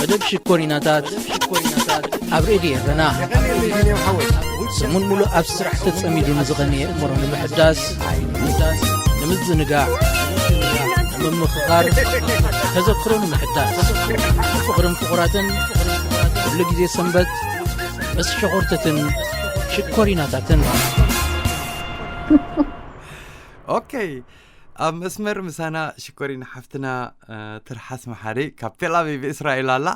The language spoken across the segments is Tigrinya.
መደብ ሽኮሪናታት ኣብ ሬድዮ ኤረና። ሰሙን ሙሉእ ኣብ ስራሕ ተጸሚዱ ንዝቐነየ እምሮ ንምሕዳስ፣ ንምዝንጋዕ፣ ንምምኽኻር፣ ተዘክሮ ንምሕዳስ፣ ፍቕርን ፍቑራትን፣ ኩሉ ግዜ ሰንበት ምስ ሸኾርተትን ሽኮሪናታትን። ኦኬ፣ ኣብ መስመር ምሳና ሽኮሪና ሓፍትና ትርሓስ መሓሪ ካብ ቴል ኣቪቭ እስራኤል ኣላ።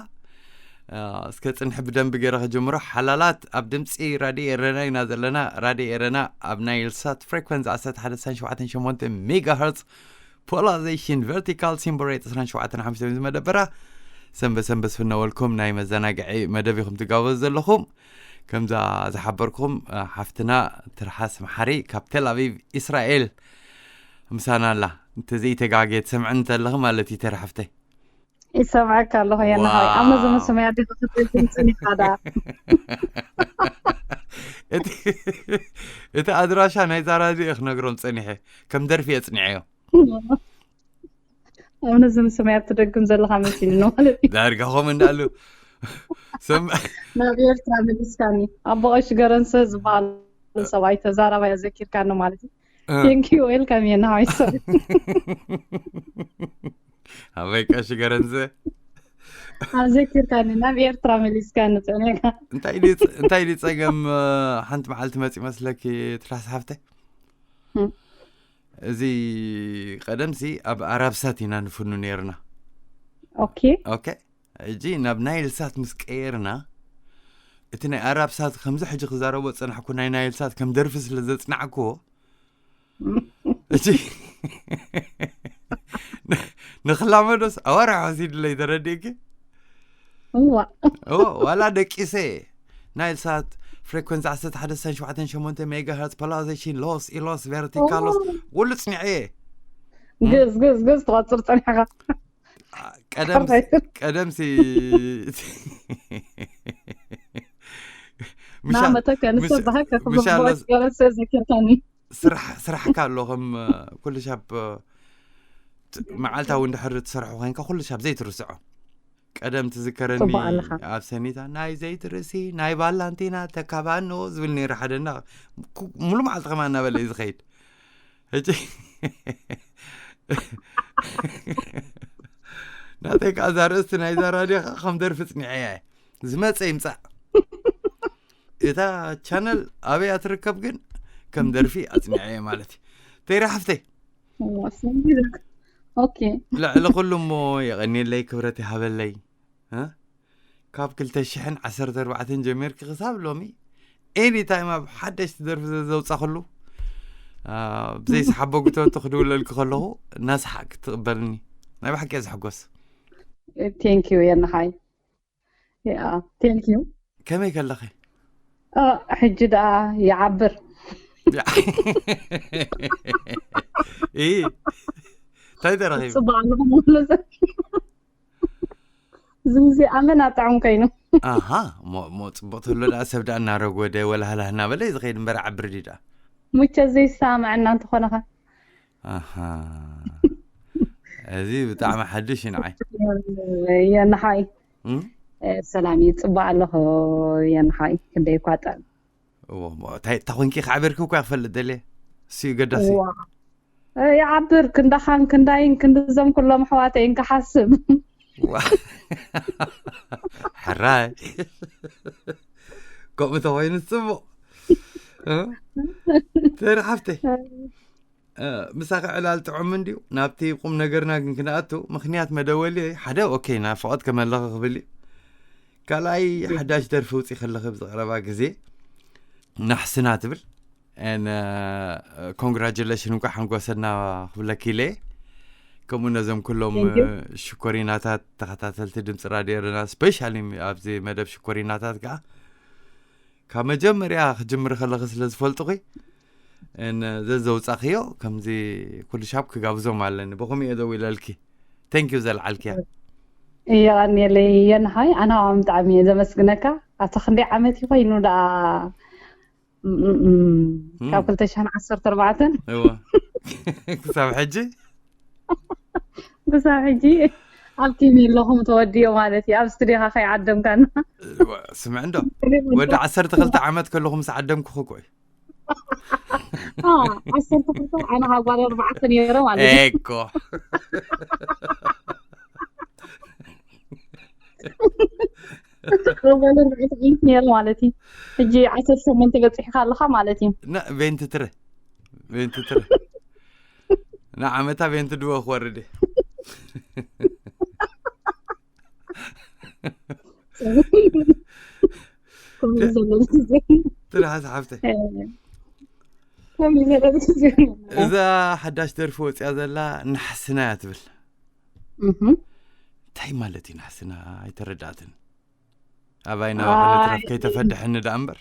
እስከ ጽንሒ ብደንቢ ገይረ ከጀምሮ። ሓላላት፣ ኣብ ድምፂ ራድዮ ኤረና ኢና ዘለና። ራድዮ ኤረና ኣብ ናይል ሳት ፍሬኮንስ ዓሰርተ ሓደ ነጥቢ ሸሞንተ ሜጋሃርትስ፣ ፖላራይዜሽን፣ ቨርቲካል ሲምቦል ሬት ዕስራን ሸውዓተን ሓሙሽተን ዝመደበራ። ሰንበ ሰንበ ዝፍነወልኩም ናይ መዘናግዒ መደብ ኢኹም ትጋበዙ ዘለኹም። ከምዛ ዝሓበርኩም ሓፍትና ትርሓስ መሓሪ ካብ ቴል ኣቪቭ እስራኤል ምሳና ኣላ። እንተዘይተጋግየ ትሰምዕኒ እንተለኺ ማለት እዩ ተራ ሓፍተይ። ይሰምዐካ ኣለኹ የናሃይ። ኣብ ነዚ መስመያ ዲኺ ክትብል ጸኒኻ ደኣ? እቲ ኣድራሻ ናይ ዛራ እዚ እየ ክነግሮም ጸኒሐ። ከም ደርፊ እየ ጽኒዐዮ። ኣብ ነዚ መስመያ ትደግም ዘለኻ መሲሉኒ ማለት እዩ። ዳርጋ ከምኡ እንዳሉ ናብ ኤርትራ መሊስካኒ። ኣቦ ቀሺ ገረንሰ ዝበሃል ሰብኣይ ተዛራባይ ኣዘኪርካኒ ማለት እዩ። Thank you, welcome የናሃይ ሰብ። ኣበይ ቀሺ ገረንሰ? ኣዘኪርካኒ፣ ናብ ኤርትራ መሊስካኒ ጸኒዕካ። እንታይ ድዩ ጸ- እንታይ ድዩ ጸገም? ሓንቲ መዓልቲ መፂ መስለኪ ትርሓስ ሓፍተይ። እዚ ቀደምሲ ኣብ ኣራብሳት ኢና ንፍኑ ነይርና። ኦኬ። ኦኬ፣ ሕጂ ናብ ናይል ሳት ምስ ቀየርና፣ እቲ ናይ ኣራብሳት ከምዚ ሕጂ ክዛረቦ ዝጸናሕኩ ናይ ናይል ሳት ከም ደርፊ ስለ ዘጽናዕኩዎ፣ እቲ ንኽላመዶስ ኣዋርሕ ወሲድለይ። ተረዲእኪ? እዋ። እዎ፣ ዋላ ደቂሰ ናይል ሳት ፍሬኮንሲ ዓሰርተ ሓደ ነጥቢ ሸውዓተ ሸሞንተ ሜጋሃርትስ፣ ፖላራይዜሽን፣ ሎስ ኢሎስ፣ ቨርቲካሎስ፣ ኩሉ ጽኒዐ እየ። ግዝ ግዝ ግዝ ትቆጽር ጸኒሕካ። ቀደም ቀደምሲ ናመተከ ንሰባሃከ ክብሎ ምሻ- ገረሰ ዘኪርካኒ። ስራሕ ስራሕካ ኣሎ ከም ኩሉ ሻብ መዓልታዊ እንድሕር ትሰርሖ ኮይንካ ኩሉ ሻብ ዘይትርስዖ። ቀደም ትዝከረኒ ጽቡቕ ኣለኻ። ኣብ ሰኒታ ናይ ዘይትርእሲ ናይ ባላንቲና ተካባኖ ዝብል ነይሩ ሓደ እና ኩ- ሙሉ መዓልቲ ከማ እናበለ እዩ ዝኸይድ። ሕጂ ናተይ ከዓ እዛ ርእስቲ ናይዛ ራድዮ ከዓ ከም ደርፊ ጽኒዐያ እየ። ዝመፀ ይምፃእ። እታ ቻነል ኣበያ ትርከብ ግን ከም ደርፊ ኣፅኒዐ እየ ማለት እዩ። ተይራ ሓፍተይ ኦኬ። ልዕሊ ኩሉ እሞ የቐኒለይ፣ ክብረት ይሃበለይ። እ? ካብ ክልተ ሽሕን ዓሰርተ ኣርባዕተን ጀሚርኪ ክሳብ ሎሚ ኤኒ ታይም ኣብ ሓደሽቲ ደርፊ ዘ- ዘውፃኽሉ፣ አ፣ ብዘይ ሰሓቦ ግተቱ ክድውለልኪ ከለኹ እናሰሓቅ ክትቕበልኒ ናይ ብሓቂ እየ ዝሕጎስ። Thank you የናሃይ። Yeah, thank you። ከመይ ከለኺ? እ፣ ሕጂ ደኣ ይዓብር። ኢ እንታይ ተረኺቡ? ጽቡቅ ኣለኹ ማለት ዝምዚ ኣመና ጥዑም ኮይኑ። ኣሃ፣ ሞ ሞ ጽቡቅ ተሎ ደኣ ሰብ ደኣ እናረጎደ ወላ ሃላህ እናበለ እዩ ዝኸይድ እምበር ዓብር ድዩ ደኣ? ሙቸ ዘይሰማመዐና እንተኾነ ኸ? ኣሃ፣ እዚ ብጣዕሚ ሓድሽ እዩ ንዓይ። የናሃይ እም? ሰላም ይጽባእ ኣለኹ። የናሃይ ክንደይ እኳ ጠ- እዎ፣ እሞ እንታይ እንታይ ኮንኪ ክዓበርኪ እኳ ክፈልጥ ደልየ። እሱ እዩ ገዳሲ። ዋ። ይዓብር ክንዳኻን ክንዳይን ክንድዞም ኩሎም ኣሕዋተይን ክሓስብ። ዋ። ሕራይ። ከምኡ ተኮይኑ ጽቡቕ። እ? ተሪ ሓፍተይ፣ እ፣ ምሳኺ ዕላል ጥዑም እንድዩ። ናብቲ ቁም ነገርና ግን ክንኣቱ፣ ምኽንያት መደወሊ ሓደ፣ ኦኬ፣ ናፍቖት ከመለኺ ክብል እዩ። ካልኣይ፣ ሓዳሽ ደርፊ ውፂ ከለኺ ብዝቐረባ ግዜ ናሕስና ትብል። And ኮንግራጁሌሽን፣ እንኳዕ ሓንጎሰና ክብለኪ ኢለ። ከምኡ ነዞም ኩሎም Thank you። ሽኮሪናታት ተኸታተልቲ ድምፂ ራድዮ ኤረና፣ ስፔሻሊ ኣብዚ መደብ ሽኮሪናታት ከዓ ካብ መጀመርያ ክጅምር ከለኺ ስለ ዝፈልጡኺ፣ and ዘዘውፃኽዮ ከምዚ ኩሉ ሻብ ክጋብዞም ኣለኒ። ብኸምኡ እየ ደው ኢለልኪ። ቴንክ ዩ ዘልዓልክያ። የቐንየለይ የንሃይ፣ ኣነ ብጣዕሚ እየ ዘመስግነካ። ኣታ ክንደይ ዓመት እዩ ኮይኑ ደኣ? ም- ም- ም- ካብ ክልተ ሽሕን ዓሰርተ ኣርባዕተን እወ። ክሳብ ሕጂ ክሳብ ሕጂ ኣብ ኪሚ ኣለኹም ተወዲኦ ማለት እዩ። ኣብ ስቱዲዮኻ ከይዓደምካና። ስምዕ እንዶ፣ ወዲ ዓሰርተ ክልተ ዓመት ከለኹ ምስ ዓደምኩ እኮ እዩ። ዓሰርተ ክልተ፣ ኣነ ካብ ጓል ኣርባዕተ ነይረ ማለት እዩ። እኮ ጓል ኣርባዕተ ዓይነት ነይረ ማለት እዩ። ሕጂ ዓሰርተ ሸሞንተ በፂሕካ ኣለኻ ማለት እዩ። ና ቤንቲ ትረ፣ ቤንቲ ትረ ንዓመታ ቤንቲ ድወ ክወርድ እየ። ከምኡ ዘሎ ግዜ ትርሃስ ሓፍተይ ከምኡ ዘሎ ግዜ እዛ ሓዳሽ ደርፊ ወፅያ ዘላ ናሕስና እያ ትብል። እህ እንታይ ማለት እዩ ናሕስና? ኣይተረዳእትን። ኣባይ ናባኸ ንትረፍ ከይተፈድሐኒ ደኣ እምበር።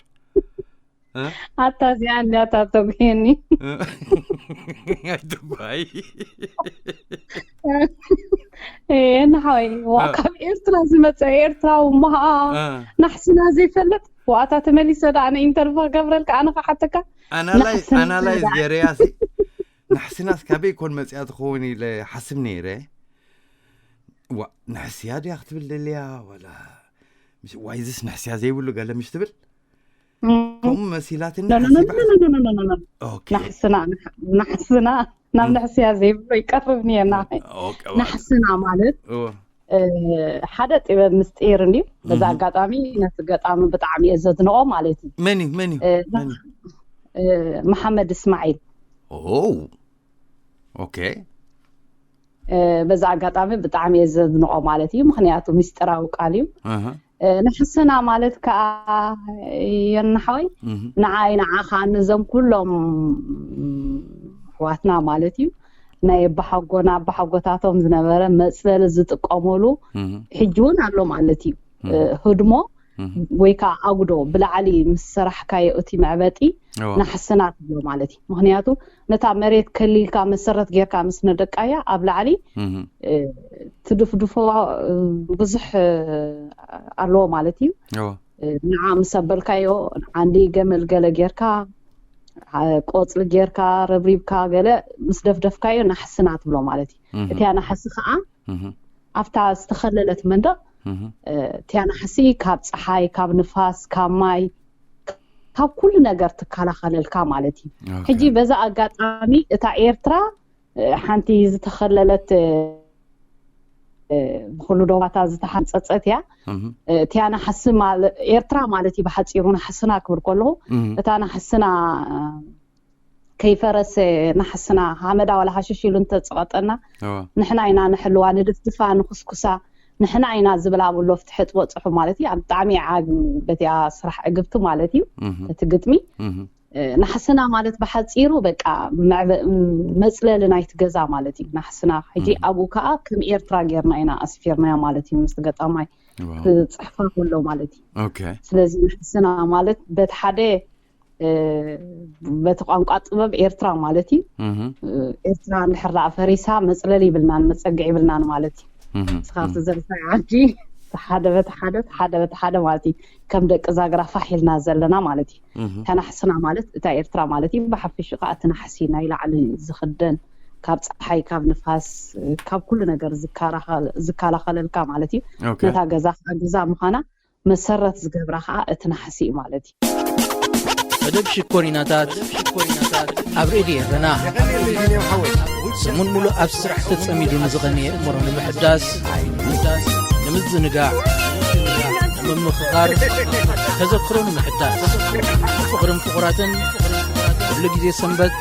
ኣታ እዚኣ እንዲያ ታተጉየኒ ኣይትጓይ። ናሓወይ ዋ ካብ ኤርትራ ዝመፀ ኤርትራዊ እሞ ከዓ ናሕስና ዘይፈልጥ ዋታ ተመሊሰ ዳ ኣነ ኢንተርቪ ክገብረልካ ኣነ ክሓተካ ኣናላይዝ ናሕስና ኣናላይዝ ዝመፅኣ። ገይረያ ሲ ናሕስናስ ካበይ ኮን መፅያ ትኸውን ኢለ ሓስብ ነይረ። ዋ ንሕስያ ድያ ክትብል ደልያ ዋላ ምስ ዋይዝስ ንሕስያ ዘይብሉ ገለ ምሽ ትብል እም። ከምኡ መሲላትኒ ኖ፣ ኖ፣ ኖ፣ ሓሲባ ኖ፣ ኖ፣ ኖ፣ ኖ፣ ኖ፣ ኖ። ኦኬ ናሕስና ናሕ- ናሕስና ናብ ንሕስያ ዘይብሎ ይቀርብኒ የና ኦኬ ናሕስና ማለት እወ እ፣ ሓደ ጥበብ ምስጢር እንድዩ። በዛ እህ። ኣጋጣሚ ነቲ ገጣሚ ብጣዕሚ እየ ዘድንቆ ማለት እዩ። መን እዩ መን እዩ እ፣ መን እዩ እ፣ መሓመድ እስማዒል ኦ ኦኬ እ፣ በዛ ኣጋጣሚ ብጣዕሚ እየ ዘድንቆ ማለት እዩ። ምክንያቱ ምስጢራዊ ቃል እዩ። ኣሃ እ፣ ንሕስና ማለት ከዓ የናሓወይ እህ ንዓይ ንዓኻ ንዞም ኩሎም ኣሕዋትና ማለት እዩ ናይ ኣባሓጎና ኣባሓጎታቶም ዝነበረ መፅለሊ ዝጥቀመሉ እህ ሕጂ እውን ኣሎ ማለት እዩ። እ፣ ህድሞ እህ ወይ ከዓ ኣጉዶ ብላዕሊ ምስ ሰራሕካዮ እቲ መዕበጢ እወ ናሕስና ትብሎ ማለት እዩ። ምክንያቱ ነታ መሬት ከሊልካ መሰረት ጌርካ ምስ ነደቃያ ኣብ ላዕሊ እህ እ፣ ትድፍድፎ እ፣ ብዙሕ እ፣ ኣለዎ ማለት እዩ። እወ እ፣ ንዓ ምስ ኣበልካዮ ዓንዲ ገመል ገለ ጌርካ ዓ- ቆፅሊ ጌርካ ረብሪብካ ገለ ምስ ደፍደፍካዮ ናሕስና ትብሎ ማለት እዩ። እህ እቲያ ናሕሲ ከዓ እህ ኣብታ ዝተኸለለት መንደቕ እህ እ፣ እቲያ ናሕሲ ካብ ፀሓይ ካብ ንፋስ ካብ ማይ ካብ ኩሉ ነገር ትከላኸለልካ ማለት እዩ። ኦኬ ሕጂ በዛ ኣጋጣሚ እታ ኤርትራ እ፣ ሓንቲ ዝተኸለለት እ፣ እ፣ ብኩሉ ዶባታ ዝተሓንፀፀት እያ። እህ እ፣ እቲያ ናሕሲ ማለ- ኤርትራ ማለት እዩ ብሓፂሩ ናሕስና ክብል ከለኹ እህ እታ ናሕስና እ፣ ከይፈረሰ ናሕስና ሓመዳ ዋላ ሃሽሽ ኢሉ እንተፅቐጠና እወ ንሕና ኢና ንሕልዋ ንድፍድፋ ንኩስኩሳ ንሕና ኢና ዝብል ኣብኡ ኣሎ ፍትሒ ትበፅሑ ማለት እዩ። ብጣዕሚ ዓብ በቲያ ስራሕ ዕግብቲ ማለት እዩ እህ እቲ ግጥሚ እህ እ፣ ናሕስና ማለት ብሓፂሩ በቃ መዕበ- መፅለሊ ናይቲ ገዛ ማለት እዩ ናሕስና። ሕጂ እህ ኣብኡ ከዓ ከም ኤርትራ ጌርና ኢና ኣስፊርናዮ ማለት እዩ ምስ ገጣማይ ዋው ክፅሕፋ ከሎ ማለት እዩ። ኦኬ ስለዚ ናሕስና ማለት በቲ ሓደ እ፣ በቲ ቋንቋ ጥበብ ኤርትራ ማለት እዩ። እህ እ፣ ኤርትራ እንድሕር ደኣ ፈሪሳ መፅለሊ ይብልናን መፀግዒ ይብልናን ማለት እዩ። እህ ስኻብቲ ዘርሳይ ዓዲ ሓደ በቲ ሓደ ሓደ በቲ ሓደ ማለት እዩ። ከም ደቂ ዛግራ ፋሕ ኢልና ዘለና ማለት እዩ። እህ እታ ናሕስና ማለት እታ ኤርትራ ማለት እዩ። ብሓፈሽኡ ከዓ እቲ ናሕሲ ናይ ላዕሊ ዝኽደን ካብ ፀሓይ ካብ ንፋስ ካብ ኩሉ ነገር ዝከላኸል- ዝከላኸለልካ ማለት እዩ። ኦኬ ነታ ገዛ ከዓ ገዛ ምዃና መሰረት ዝገብራ ከዓ እቲ ናሕሲ እዩ ማለት እዩ። መደብ ሽኮሪናታት ኣብ ሬድዮ ኤረና ሰሙን ሙሉእ ኣብ ስራሕ ተጸሚዱ ንዝቐነየ እምሮ ንምሕዳስ ንምዝንጋዕ ንምምኽኻር ተዘክሮ ንምሕዳስ ፍቕርን ፍቑራትን ኩሉ ግዜ ሰንበት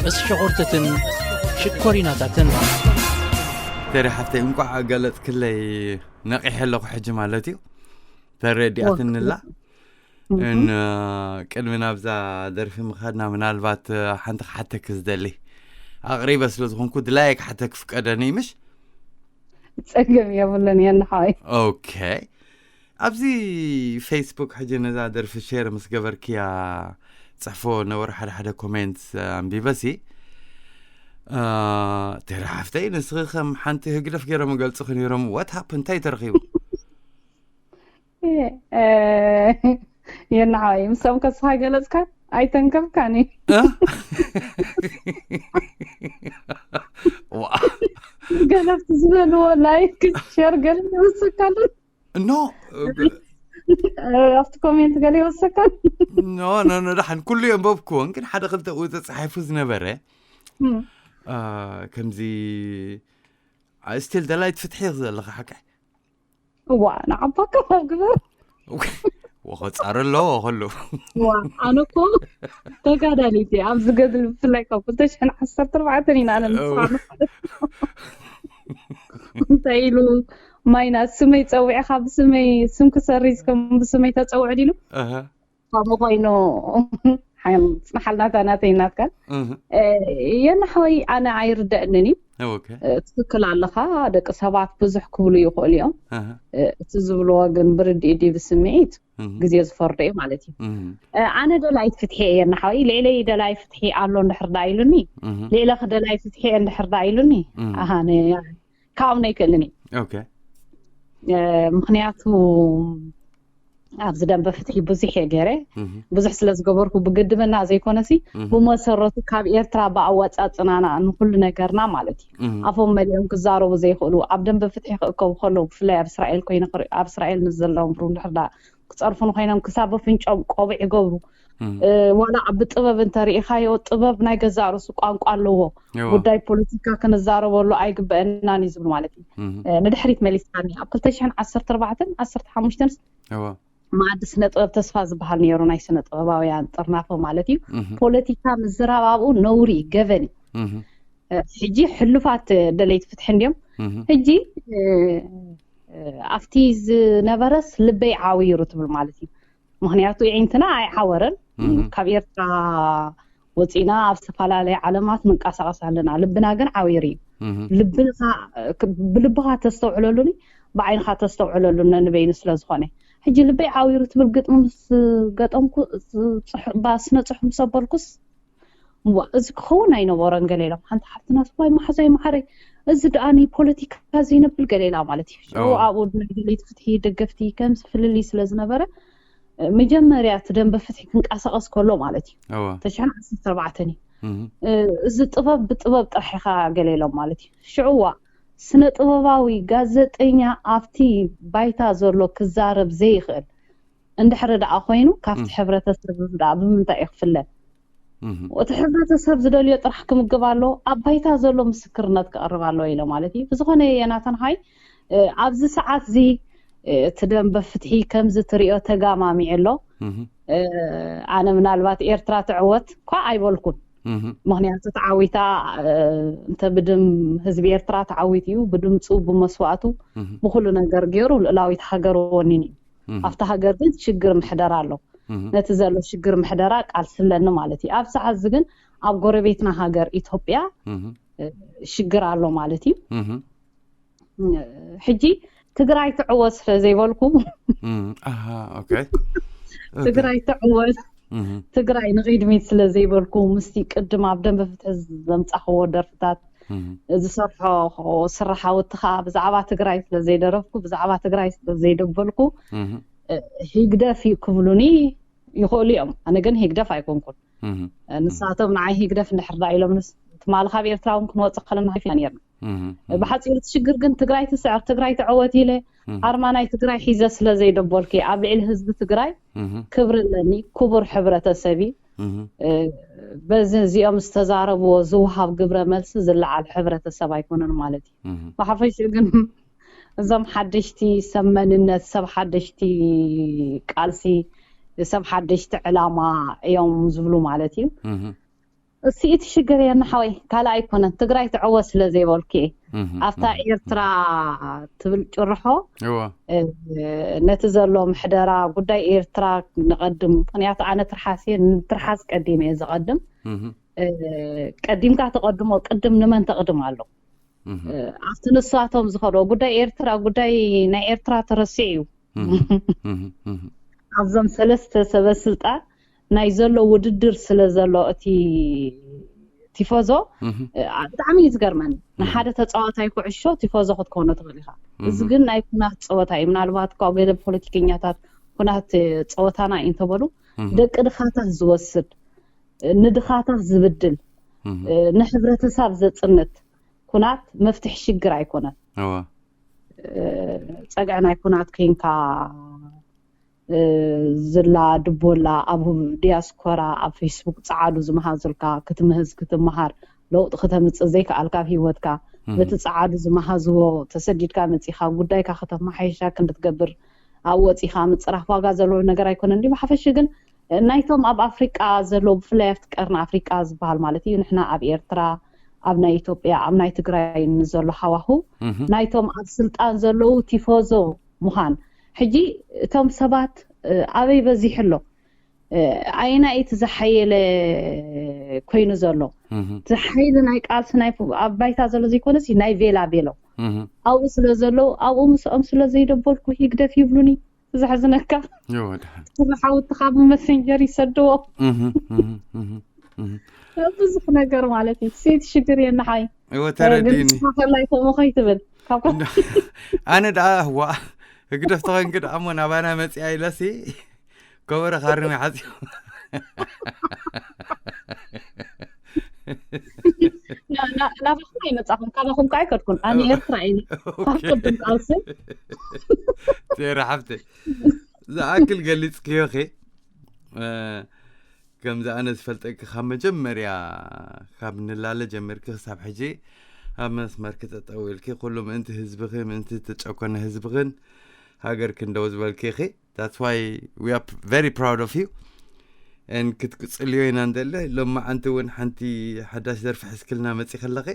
ምስ ሸኾርተትን ሽኮሪናታትን ተሪ ሓፍተይ እንቋዕ ገለጽክለይ። ነቒሐ ኣለኹ ሕጂ ማለት እዩ። ተረዲኣትንላ እን ቅድሚ ናብዛ ደርፊ ምኻድና ምናልባት ሓንቲ ክሓተክ ዝደሊ ኣቕሪበ ስለ ዝኾንኩ ድላየ ክሓተክ ፍቀደኒ ምሽ ጸገም የብሉን የንሓወይ ኦኬ ኣብዚ ፌስቡክ ሕጂ ነዛ ደርፊ ሼር ምስ ገበርክያ ጽሕፎ ነበሩ ሓደ ሓደ ኮሜንት ኣንቢበሲ ተራ ሓፍተይ ንስኺ ከም ሓንቲ ህግደፍ ገይሮም ገልጽኺ ነይሮም what happened እንታይ ተረኺቡ የናሓወይ ምሶም ከስኻ ገለጽካ ኣይተንከፍካኒ ዋ ገለ ኣብቲ ዝበልዎ ላይክ፣ ሸር ገለ ይወሰካሉ። ኖ ኣብቲ ኮሜንት ገለ ይወሰካሉ። ኖ ኖ ኖ ደሓን ኩሉ የንበብክዎን፣ ግን ሓደ ክልተ ኡ ተጻሒፉ ዝነበረ እ፣ ከምዚ ስቲል ደላይት ፍትሒ ዘለኻ ሓቂ እዋ ንዓባካ ግበር። ወኸጻረ ኣለዎ ከሉ ዋ ኣነ እኮ ተጋዳሊት እየ ኣብዚ ገድሊ፣ ብፍላይ ካብ ክልተ ሽሕን ዓሰርተ ኣርባዕተን ኢና ኣነ ንስኻ ንፈልጥ። እንታይ ኢሉ ማይና ስመይ ጸዊዕኻ ብስመይ ስም ክሰርዝ ከም ብስመይ ተጸውዕ ዲሉ ኣሃ ከምኡ ኮይኑ ሓይም ጽናሓል ናታ ናተይ ናትካ እህ የናሓወይ ኣነ ኣይርደእንን እዩ። ኦኬ ትክክል ኣለኻ። ደቂ ሰባት ብዙሕ ክብሉ ይኽእሉ እዮም። ኣሃ እቲ ዝብልዎ ግን ብርድእ ድዩ ብስምዒት እህ ግዜ ዝፈርዶ እዩ ማለት እዩ። እህ ኣነ ደላይት ፍትሒ እየ ናሓወይ። ልዕለይ ደላይ ፍትሒ ኣሎ እንድሕር ዳ ኢሉኒ እህ ልዕለኺ ደላይ ፍትሒ እየ እንድሕር ዳ ኢሉኒ እህ ኣሃ ነ ካብኦም ኣይክእልን እዩ። ኦኬ ምክንያቱ ኣብዚ ደንበ ፍትሒ ብዙሕ እየ ገይረ። እህ ብዙሕ ስለ ዝገበርኩ ብግድበና ዘይኮነሲ እህ ብመሰረቱ ካብ ኤርትራ ብኣወፃፅናና ንኩሉ ነገርና ማለት እዩ እህ ኣፎም መሊኦም ክዛረቡ ዘይኽእሉ ኣብ ደንበ ፍትሒ ክእከቡ ከለዉ ብፍላይ ኣብ እስራኤል ኮይነ ክርኢ- ኣብ እስራኤል ምስ ዘለዎም ሩ እንድሕር ዳ ክፀርፉ ንኮይኖም ክሳብ ኣፍንጮም ቆቢዕ ይገብሩ። እህ እ፣ ዋላ ኣብ ጥበብ እንተሪኢኻዮ ጥበብ ናይ ገዛእ ርእሱ ቋንቋ ኣለዎ። እዋ ጉዳይ ፖለቲካ ክንዛረበሉ ኣይግበአናን እዩ ዝብሉ ማለት እዩ። እህ እ፣ ንድሕሪት መሊስካኒ ኣብ ክልተ ሽሕን ዓሰርተ ኣርባዕተን ዓሰርተ ሓሙሽተን እዋ መኣዲ ስነ ጥበብ ተስፋ ዝበሃል ነይሩ ናይ ስነ ጥበባውያን ጥርናፈ ማለት እዩ። እህ ፖለቲካ ምዝራብ ኣብኡ ነውሪ ገበን እዩ። እህ እ፣ ሕጂ ሕሉፋት ደለይቲ ፍትሒ እንዲዮም እህ ሕጂ እ፣ እ፣ ኣብቲ ዝነበረስ ልበይ ዓዊሩ ትብል ማለት እዩ። ምክንያቱ ይዒንትና ኣይዓወረን። እህ ካብ ኤርትራ ወፂና ኣብ ዝተፈላለየ ዓለማት ምንቀሳቀስ ኣለና። ልብና ግን ዓዊሩ እዩ። እህ ልብኻ ብልብኻ ተስተውዕለሉኒ ብዓይንኻ ተስተውዕለሉ ነንበይኑ ስለ ዝኾነ ሕጂ ልበይ ዓዊሩ ትብል ግጥሚ ምስ ገጠምኩ ጽሑ- ባ ስነ ጽሑፍ ምስ ኣበልኩስ እዋ እዚ ክኸውን ኣይነበሮን ገለ ኢሎም ሓንቲ ሓፍትና ስዋይ ማሓዛይ ማሓረይ እዚ ደኣ ንፖለቲካ ዘይነብል ገለ ኢላ ማለት እዩ። ሽዑ እዋ። ኣብኡ ናይ ድሌት ፍትሒ ደገፍቲ ከምዚ ፍልልይ ስለ ዝነበረ መጀመርያ እቲ ደንበ ፍትሒ ክንቀሳቐስ ከሎ ማለት እዩ እዋ ተሽሕን ዓሰርተ ኣርባዕተን እዩ እህ እዚ ጥበብ ብጥበብ ጥራሕ ኢኻ ገለ ኢሎም ማለት እዩ። ሽዑዋ ስነ ጥበባዊ ጋዜጠኛ ኣብቲ ባይታ ዘሎ ክዛረብ ዘይኽእል እንድሕሪ ደኣ ኮይኑ ካብቲ ም። ሕብረተሰብ ደኣ ብምንታይ እዩ ክፍለ? እህ እቲ ሕብረተሰብ ዝደልዮ ጥራሕ ክምግብ ኣሎ ኣብ ባይታ ዘሎ ምስክርነት ክቐርብ ኣሎ ኢለ ማለት እዩ። ብዝኾነ የናተን ሃይ ኣብዚ ሰዓት እዚ እቲ ደንበ ፍትሒ ከምዚ ትሪኦ ተጋማሚዑ ኣሎ። እህ ኣነ ምናልባት ኤርትራ ትዕወት እኳ ኣይበልኩን። እህ ምክንያቱ ተዓዊታ እንተ ብድም ህዝቢ ኤርትራ ተዓዊት እዩ ብድምፁ ብመስዋእቱ እህ ብኩሉ ነገር ገይሩ ልእላዊት ሃገር ወኒን እዩ። እህ ኣብቲ ሃገር ግን ሽግር ምሕደራ ኣሎ። እህ ነቲ ዘሎ ሽግር ምሕደራ ቃልሲ ኣለኒ ማለት እዩ። ኣብ ሰዓት እዚ ግን ኣብ ጎረቤትና ሃገር ኢትዮጵያ እህ ሽግር ኣሎ ማለት እዩ። እህ ሕጂ ትግራይ ትዕወት ስለ ዘይበልኩ እህ ኣሃ ኦኬ ትግራይ ትዕወት እህ ትግራይ ንቕድሚት ስለ ዘይበልኩ ምስቲ ቅድም ኣብ ደንበ ፍትሒ ዘምፃኽዎ ደርፍታት እህ ዝሰርሖ ስራሓውቲ ከዓ ብዛዕባ ትግራይ ስለ ዘይደረፍኩ ብዛዕባ ትግራይ ስለ ዘይደበልኩ እህ ሂግደፍ እዩ ክብሉኒ ይኽእሉ እዮም። ኣነ ግን ሂግደፍ ኣይኮንኩን። እህ ንሳቶም ንዓይ ሂግደፍ እንድሕር ዳ ኢሎም ንስ- ትማሊ ካብ ኤርትራ እውን ክንወፅእ ከለና ሓፊና ነርና። እህ ብሓፂሩ እቲ ሽግር ግን ትግራይ ትስዕር ትግራይ ትዕወት ኢለ ኣርማ ናይ ትግራይ ሒዘ ስለ ዘይደበልኩ እየ። ኣብ ልዕሊ ህዝቢ ትግራይ እህ ክብሪ ኣለኒ። ክቡር ሕብረተሰብ እዩ። እህ በዚ እዚኦም ዝተዛረብዎ ዝውሃብ ግብረ መልሲ ዝለዓል ሕብረተሰብ ኣይኮነን ማለት እዩ። እህ ብሓፈሽኡ ግን እዞም ሓደሽቲ ሰብ መንነት ሰብ ሓደሽቲ ቃልሲ ሰብ ሓደሽቲ ዕላማ እዮም ዝብሉ ማለት እዩ። እህ እሲ እቲ ሽግር የናሓወይ ካልእ ኣይኮነን ትግራይ ትዕወት ስለ ዘይበልኩ እየ። እህ ኣብታ ኤርትራ ትብል ጭርሖ እዋ ነቲ ዘሎ ምሕደራ ጉዳይ ኤርትራ ንቐድም። ምክንያቱ ኣነ ትርሓስ እየ ንትርሓስ ቀዲም እየ ዝቐድም። እህ ቀዲምካ ተቐድሞ ቅድም ንመን ተቕድም ኣሎ? እህ ኣብቲ ንሳቶም ዝኸዶ ጉዳይ ኤርትራ ጉዳይ ናይ ኤርትራ ተረሲዑ እዩ። እህ እህ እህ ኣብዞም ሰለስተ ሰበ ስልጣን ናይ ዘሎ ውድድር ስለ ዘሎ እቲ ቲፎዞ እህ ብጣዕሚ እዩ ዝገርመኒ። ንሓደ ተፃዋታይ ኩዕሾ ቲፎዞ ክትኮኖ ትኽእል ኢኻ። እዚ ግን ናይ ኩናት ፀወታ እዩ። ምናልባት እኳ ገለ ፖለቲከኛታት ኩናት ፀወታና እዩ እንተበሉ እህ ደቂ ድኻታት ዝወስድ ንድኻታት ዝብድል እህ ንሕብረተሰብ ዘፅንት ኩናት መፍትሒ ሽግር ኣይኮነን። ጸግዒ ናይ ኩናት ኮይንካ ዝላ ድቦላ ኣብ ዲያስፖራ ኣብ ፌስቡክ ጸዓዱ ዝመሃዙልካ ክትምህዝ ክትመሃር ለውጢ ክተምጽእ ዘይከኣልካ ኣብ ሂወትካ በቲ ጸዓዱ ዝመሃዝዎ ተሰዲድካ መጺኻ ጉዳይካ ከተመሓይሻ ክንድትገብር ኣብ ወጺኻ ምጽራፍ ዋጋ ዘለዎ ነገር ኣይኮነን ድዩ ብሓፈሽ ግን ናይቶም ኣብ ኣፍሪቃ ዘለዉ ብፍላይ ኣብቲ ቀርኒ ኣፍሪቃ ዝበሃል ማለት እዩ ንሕና ኣብ ኤርትራ ኣብ ናይ ኢትዮጵያ ኣብ ናይ ትግራይ ንዘሎ ሃዋሁ ናይቶም ኣብ ስልጣን ዘለዉ ቲፎዞ ምዃን ሕጂ እቶም ሰባት ኣበይ በዚሑ ኣሎ ኣየና እቲ ዝሓየለ ኮይኑ ዘሎ እቲ ሓይሊ ናይ ቃልሲ ናይ ኣብ ባይታ ዘሎ ዘይኮነስ ናይ ቬላ ቤሎ ኣብኡ ስለ ዘለዉ ኣብኡ ምስኦም ስለ ዘይደበልኩ ህግደፍ ይብሉኒ ዘሕዝነካ ኩሉ ሓውትኻ ብመሰንጀር ይሰድዎ ብዙሕ ነገር ማለት እዩ ሴት ሽግር የናሓይ እወ ተረዲኒ ከላይ ከምኡ ከይትብል ኣነ ደኣ ዋ ህግደፍ ተኾይንኪ ደኣ እሞ ናባና መፅያ ኢለሲ ከበረ ካርሚ ሓፂ ናባኹም ኣይመፃኹም ካባኹም ከዓ ኣይከድኩን ኣነ ኤርትራ እየ ካብ ቅድም ቃልሲ ቴራ ሓፍተይ ዝኣክል ገሊፅክዮ ኸ ከምዚ ኣነ ዝፈልጠኪ ካብ መጀመርያ ካብ ንላለ ጀሚርኪ ክሳብ ሕጂ ኣብ መስመርኪ ጠጠው ኢልኪ ኩሉ ምእንቲ ህዝብኺ ምእንቲ ተጨኮነ ህዝብኽን ሃገርክን ደው ዝበልኪ ኢኺ that's why we are very proud of you and ክትቅፅልዮ ኢና እንደለ ሎማዓንቲ እውን ሓንቲ ሓዳሽ ደርፊ ሕዝክልና መፂ ከለኺ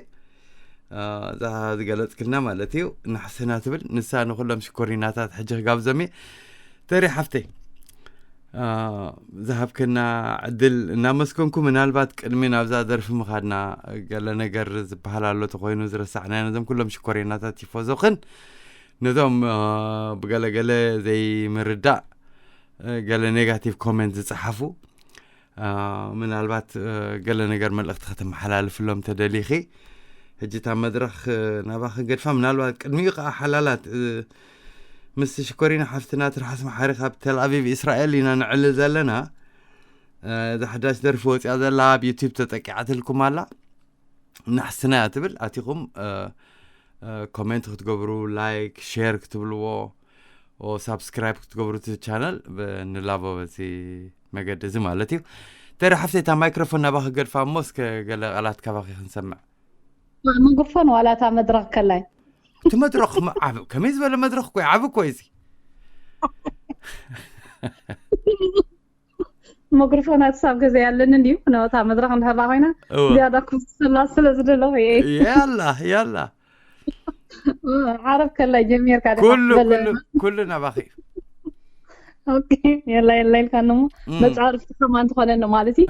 እዛ ዝገለፅክልና ማለት እዩ ናሕስና ትብል ንሳ ንኩሎም ሽኮሪናታት ሕጂ ክጋብዞም እየ ተሪ ሓፍተይ ዝሃብክና ዕድል እናመስገንኩ ምናልባት ቅድሚ ናብዛ ደርፊ ምኻድና ገለ ነገር ዝበሃል ኣሎ ተኮይኑ ዝረሳዕናዮ ነዞም ኩሎም ሽኮሪናታት ቲፎዞኽን ነዞም ብገለገለ ዘይምርዳእ ገለ ኔጋቲቭ ኮሜንት ዝፀሓፉ ምናልባት ገለ ነገር መልእኽቲ ከተመሓላልፍሎም ተደሊኺ ሕጂ እታ መድረኽ ናባኺ ገድፋ ምናልባት ቅድሚኡ ከዓ ሓላላት ምስ ሽኮሪና ሓፍትና ትርሓስ መሓሪ ካብ ተልኣቪቭ እስራኤል ኢና ንዕልል ዘለና እዛ ሓዳሽ ደርፊ ወፂኣ ዘላ ኣብ ዩቲብ ተጠቂዓትልኩም ኣላ ናሕስና እያ ትብል ኣቲኹም ኮሜንት ክትገብሩ ላይክ ሼር ክትብልዎ ሳብስክራይብ ክትገብሩ እቲ ቻነል ንላቦ በዚ መገዲ እዚ ማለት እዩ ተሪ ሓፍተይ እታ ማይክሮፎን ናባኺ ገድፋ እሞ እስከ ገለ ቃላት ካባኺ ክንሰምዕ መግርፎን ዋላ እታ መድረኽ ከላይ እቲ መድረኽ ዓብ ከመይ ዝበለ መድረኽ ኮይ ዓብ ኮይ እዚ መግርፎናት ሳብ ገዛ ያለን እንዲዩ ነታ መድረኽ እንድሕራ ኮይና ዝያዳ ክፍስላ ስለ ዝደለኹ እየ ያላ ያላ ዓረብ ከላይ ጀሚርካ ኩሉ ኩሉ ኩሉ ናባኺ የላ የላ ኢልካ ነሞ መፃርፍቲ ከማን ትኾነኒ ማለት እዩ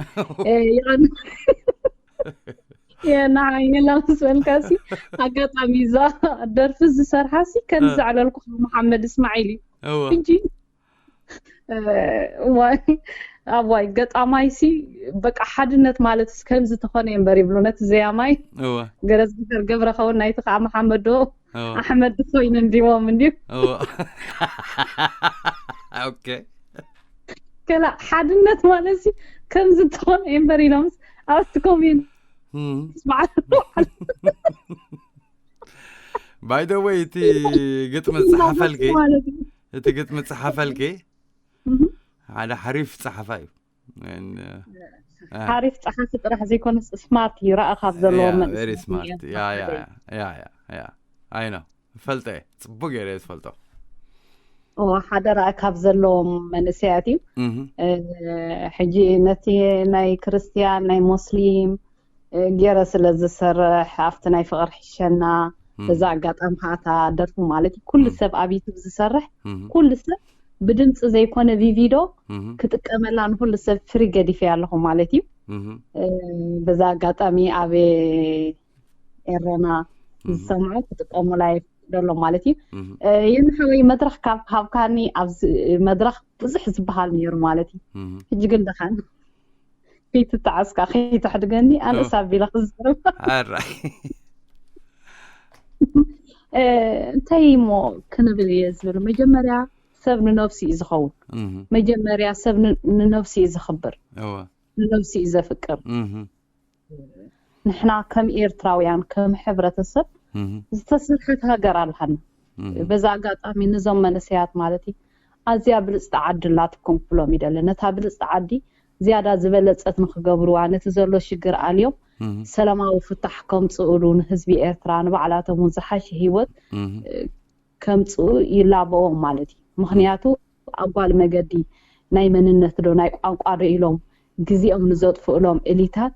የና የላ ምስ በልካ ሲ ኣጋጣሚ እዛ ደርፊ ዝሰርሓ ሲ ከም ዘዕለልኩ መሓመድ እስማዒል እዩ ሕጂ ዋይ ኣዋይ ገጣማይ ሲ በቃ ሓድነት ማለት ከምዚ ተኾነ እምበር ይብሉ ነቲ ዘያማይ ገረዝ ገብረ ኸውን ናይቲ ከዓ መሓመድ ዶ ኣሕመድ ኮይኑ እንዲዎም እንዲ ኦኬ ከላ ሓድነት ማለት ሲ ከምዚ ተኾነ እምበር ኢሎምስ ኣብቲ ኮሜንት by the way እቲ ግጥሚ ዝፀሓፈልኪ እቲ ግጥሚ ዝፀሓፈልኪ ሓደ ሓሪፍ ፀሓፋ እዩ ሓሪፍ ፀሓፊ ጥራሕ ዘይኮነስ ስማርት እዩ ረኣ ካብ ዘለዎ very smart I know ፈልጠ ፅቡቅ ገይረ ዝፈልጦ ሓደ ረኣ ካብ ዘለዎም መንእሰያት እዩ ሕጂ ነቲ ናይ ክርስትያን ናይ ሞስሊም ገይረ ስለ ዝሰርሕ ኣብቲ ናይ ፍቕሪ ሕሸና በዛ ኣጋጣሚ ከዓ እታ ደርፊ ማለት እዩ ኩሉ ሰብ ኣብ ዩቱብ ዝሰርሕ ኩሉ ሰብ ብድምፂ ዘይኮነ ቪቪዶ ክጥቀመላ ንኩሉ ሰብ ፍሪ ገዲፈ ኣለኹ ማለት እዩ በዛ ኣጋጣሚ ኣብ ኤረና ዝሰምዑ ክጥቀሙ ላይፍ ደሎ ማለት እዩ የንሓወይ መድረክ ካብ ሃብካኒ ኣብዚ መድረክ ብዙሕ ዝበሃል ነይሩ ማለት እዩ ሕጂ ግን ደኻን ከይትተዓስካ ከይተሕድገኒ ኣነስ ኣቢለ ክዝርብ ኣራይ እንታይ እሞ ክንብል እየ ዝብል መጀመርያ ሰብ ንነብሱ እዩ ዝኸውን መጀመርያ ሰብ ንነብሱ እዩ ዝኽብር ንነብሱ እዩ ዘፍቅር ንሕና ከም ኤርትራውያን፣ ከም ሕብረተሰብ ዝተሰርሐት ሃገር ኣላሃና። በዛ ኣጋጣሚ ንዞም መንእሰያት ማለት እዩ፣ ኣዝያ ብልጽቲ ዓዲ ኣላትኩም ክብሎም ይደሊ። ነታ ብልጽቲ ዓዲ ዝያዳ ዝበለጸት ንክገብርዋ፣ ነቲ ዘሎ ሽግር ኣልዮም ሰላማዊ ፍታሕ ከምጽእሉ፣ ንህዝቢ ኤርትራ ንባዕላቶም እውን ዝሓሸ ህይወት ከምጽኡ ይላበዎም ማለት እዩ። ምክንያቱ ኣብ ጓል መገዲ ናይ መንነት ዶ ናይ ቋንቋ ዶ ኢሎም ግዜኦም ንዘጥፍእሎም እሊታት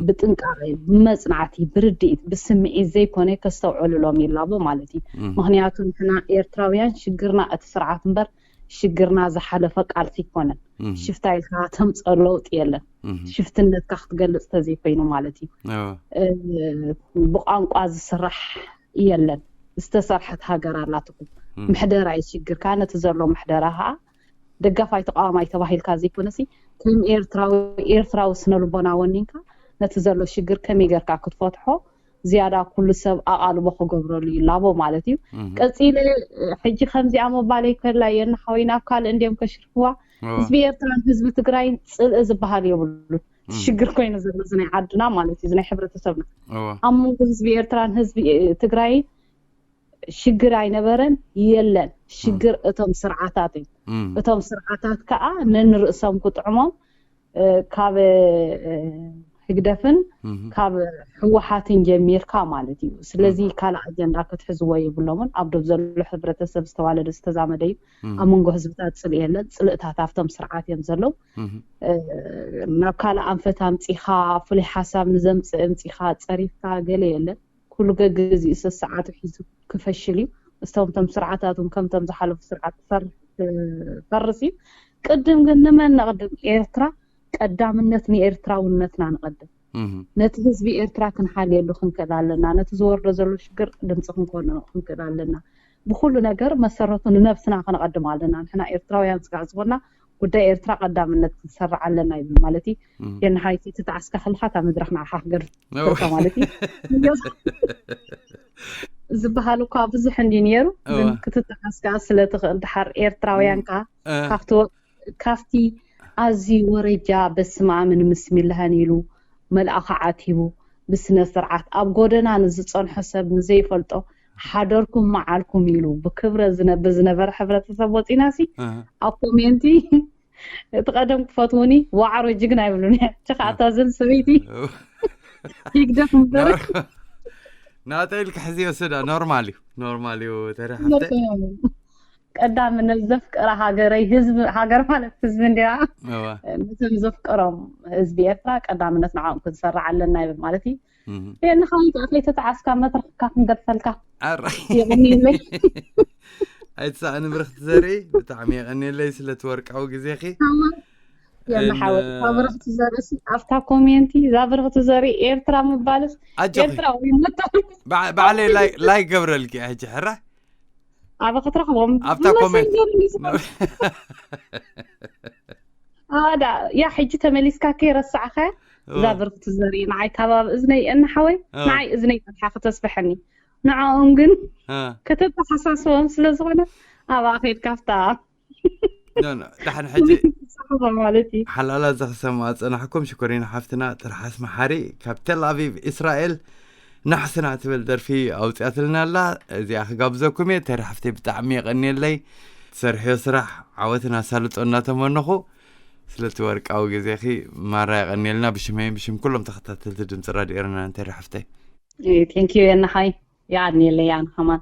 ብጥንቃቄ፣ ብመጽናዕቲ፣ ብርድኢት፣ ብስምዒት ዘይኮነ ከስተውዕልሎም ይላቦ ማለት እዩ። ምክንያቱ ንሕና ኤርትራውያን ሽግርና እቲ ስርዓት እምበር ሽግርና ዝሓለፈ ቃልሲ ይኮነን። ሽፍታ ኢልካ ተምፀ ለውጢ የለን። ሽፍትነትካ ክትገልፅ ተዘይኮይኑ ማለት እዩ። ብቋንቋ ዝስራሕ የለን። ዝተሰርሐት ሃገር ኣላትኩም። ምሕደራ እዩ ሽግርካ። ነቲ ዘሎ ምሕደራ ከዓ ደጋፋይ ተቃዋማይ ተባሂልካ ዘይኮነሲ ከም ኤርትራዊ፣ ኤርትራዊ ስነ ልቦና ወኒንካ ነቲ ዘሎ ሽግር ከመይ ጌርካ ክትፈትሖ ዝያዳ ኩሉ ሰብ ኣቓልቦ ክገብረሉ ይላቦ ማለት እዩ። ቀጺለ ሕጂ ከምዚኣ ምባለይ ከላ የናሓወይ ናብ ካልእ እንድዮም ከሽርፍዋ። ህዝቢ ኤርትራን ህዝቢ ትግራይን ጽልኢ ዝበሃል የብሉን። ሽግር ኮይኑ ዘሎ እዚ ናይ ዓድና ማለት እዩ፣ እዚ ናይ ሕብረተሰብና። ኣብ መንጎ ህዝቢ ኤርትራን ህዝቢ ትግራይን ሽግር ኣይነበረን፣ የለን። ሽግር እቶም ስርዓታት እዮም። እቶም ስርዓታት ከዓ ነንርእሶም ክጥዕሞም ካብ ህግደፍን ካብ ህወሓትን ጀሚርካ ማለት እዩ። ስለዚ ካልእ ኣጀንዳ ክትሕዝዎ የብሎምን። ኣብ ዶብ ዘሎ ሕብረተሰብ ዝተዋለደ ዝተዛመደ እዩ። ኣብ መንጎ ህዝብታት ጽልኢ የለን። ጽልእታት ኣብቶም ስርዓት እዮም ዘለዉ። ናብ ካልእ ኣንፈት ኣምጺኻ ፍሉይ ሓሳብ ንዘምጽእ ኣምጺኻ ጸሪፍካ ገለ የለን። ኩሉ ገግዚኡ ሰሰዓቱ ሒዙ ክፈሽል እዩ። እቶም ቶም ስርዓታት እውን ከምቶም ዝሓለፉ ስርዓት ፈርስ እዩ። ቅድም ግን ንመን ነቕድም? ኤርትራ ቀዳምነት ንኤርትራውነትና ንቐድም። ነቲ ህዝቢ ኤርትራ ክንሓልየሉ ክንክእል ኣለና። ነቲ ዝወርዶ ዘሎ ሽግር ድምፂ ክንኮኖ ክንክእል ኣለና። ብኩሉ ነገር መሰረቱ ንነብስና ከነቐድም ኣለና። ንሕና ኤርትራውያን ስጋዕ ዝኾንና ጉዳይ ኤርትራ ቀዳምነት ክንሰርዕ ኣለና ይብል ማለት እዩ። የንሓይቲ ትተዓስካ ከለካ እታ መድረክ ንዓኻ ክገድፈካ ማለት እዩ። ዝበሃል እኳ ብዙሕ እንዲ ነይሩ፣ ግን ክትተዓስካ ስለ ትኽእል ድሓር ኤርትራውያን ከኣ ካብቲ ካብቲ ኣዝዩ ወረጃ በስመ ኣምን ምስሚላህን ኢሉ መልኣኻ ዓቲቡ ብስነ ስርዓት ኣብ ጎደና ንዝጸንሖ ሰብ ንዘይፈልጦ ሓደርኩም መዓልኩም ኢሉ ብክብረ ዝነብር ዝነበረ ሕብረተሰብ ወጺናሲ ኣብ ኮሜንቲ እቲ ቀደም ክፈትውኒ ዋዕሮ ጅግና ይብሉኒ። ቸኻ ኣታ ዘን ሰበይቲ ይግደፍ ምበር ናተይ ኢልካ ሕዚ ይወስዳ ኖርማል እዩ። ኖርማል እዩ። ተረሓፍተ ቀዳምነት ዘፍቀራ ሃገረይ ህዝቢ ሃገር ማለት ህዝቢ እንዲያ ነቶም ዘፍቀሮም ህዝቢ ኤርትራ ቀዳምነት ንዓኦም ክንሰርዕ ኣለና ይብል ማለት እዩ። ንኻይት ኣፈይ ተተዓስካ መድረክካ ክንገድፈልካ የቕኒለይ። ኣይትሳእኒ ብርክቲ ዘርኢ ብጣዕሚ የቐኒለይ ስለቲ ወርቃዊ ግዜኺ። የመሓወት ካብ ብርክቲ ዘርኢ ኣብታ ኮሜንቲ እዛ ብርክቲ ዘርኢ ኤርትራ ምባልስ ኣጆኺ ኤርትራ ወይ መታ ባዕ- ባዕለይ ላይ- ላይ ገብረልኪ ሕጂ ሕራ ኣበ ክትረኽቦም ኣብታ ኮሜንት። ኣዳ ያ ሕጂ ተመሊስካ ከይረሳዕኸ እዛ ብርክቲ ዘርኢ ንዓይ ካባብ እዝነይ እናሓወይ እ። ንዓይ እዝነይ ጥርሓ ክተስብሐኒ ንዕኦም ግን እ። ከተተሓሳስቦም ስለ ዝኾነ ኣብኣ ከይድካ ኣብታ ኖ፣ ኖ፣ ዳሕን ሕጂ ትፅሕፎ ማለት እዩ ሓላላ እዛ ክሰማ ዝፀናሕኩም ሽኮሪና ሓፍትና ትርሓስ መሓሪ ካብ ቴል ኣቪቭ እስራኤል ናሕስና ትብል ደርፊ ኣውፅኣትልና ኣላ። እዚኣ ክጋብዘኩም እየ። ተሪ ሓፍተይ ብጣዕሚ የቐንየለይ። ትሰርሕዮ ስራሕ ዓወትን ኣሳልጦ እናተመነኹ ስለቲ ወርቃዊ ግዜኺ ማራ የቐንየልና። ብሽመይን ብሽም ኩሎም ተኸታተልቲ ድምፂ ራድዮ ኤረና ተሪ ሓፍተይ። ቴንኪዩ የናሓይ የቐንየለይ ኣነ ከማን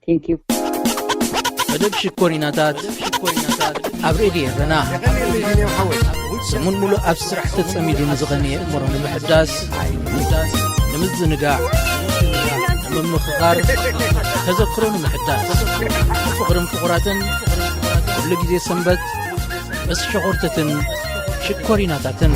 ቴንኪዩ መደብ ሽኮሪናታት ኣብ ሬድዮ ኤረና ሰሙን ሙሉእ ኣብ ስራሕ ተጸሚዱ ንዝቐነየ እምሮ ንምሕዳስ ንምዝንጋዕ ንምምኽኻር ተዘክሮ ንምሕዳስ ፍቕርን ፍቑራትን ኩሉ ግዜ ሰንበት ምስ ሸኾርትትን ሽኮሪናታትን